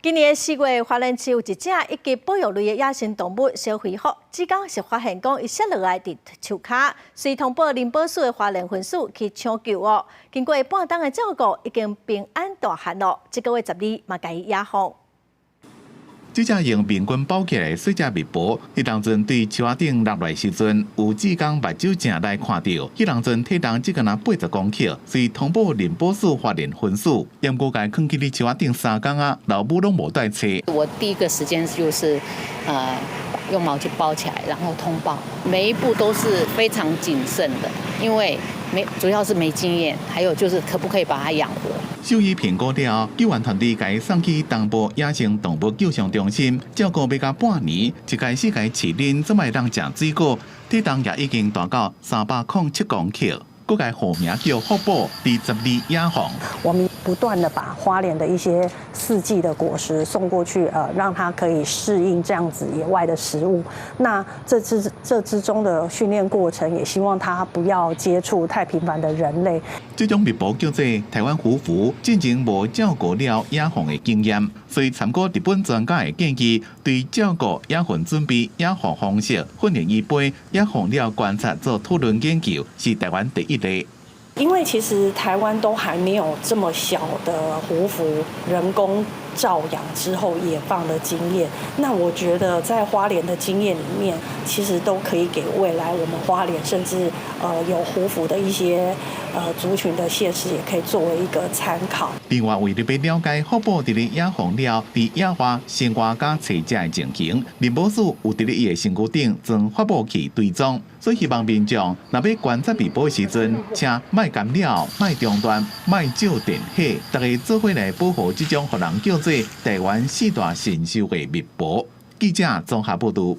今年4月，花蓮市有一隻一級保育類的野生動物小灰虎，這工是發現講伊摔落來佇樹跤，隨通報林保署的花蓮分署去搶救哦。經過半冬的照顧，已經平安大漢囉。這個月12嘛，共伊野放。這隻用面巾包起來的細隻蜜婆，彼當陣對樹仔頂落來時陣，有志工目睭正來看著。彼當陣體重只敢若80公克，隨通報林保署花蓮分署，毋過共伊囥起佇樹仔頂3工啊，老母攏無帶揣。我第一個時間就是，用毛巾包起來，然後通報。每一步都是非常謹慎的，因為沒主要是沒經驗，還有就是可不可以把它養活。獸醫評估了，救援團隊共伊送去東部野生動物救傷中心照顧，欲到半年，一家四个飼恁，這擺當食水果，體重也已經達到307公克。閣共予號名叫福寶，佇12野放。我們不斷的把花蓮的一些四季的果實送過去，讓它可以適應這樣子野外的食物。那這之中的訓練過程，也希望它不要接觸太頻繁的人類。這種蜜婆叫做台灣狐蝠，進前無照顧了野放的經驗，所以參考日本專家的建議，對照顧野放準備、野放方式、訓練伊飛、野放了觀察做討論研究，是台灣第一例。因為其實台灣都還沒有這麼小的狐蝠人工照養之後野放的經驗，那我覺得在花蓮的經驗裡面，其實都可以給未來我們花蓮甚至有狐蝠的一些族群的縣市，也可以作為一個參考。另外，為了欲了解福寶佇咧野放了，佇野外生活佮揣食的情形，林保署有佇咧伊的身軀頂裝發報器追蹤，所以希望民眾若欲觀察蜜婆的時陣，請莫干擾、莫中斷、莫照電火，大家做伙來保護這種予人叫做台灣四大神獸的蜜婆。記者綜合報導。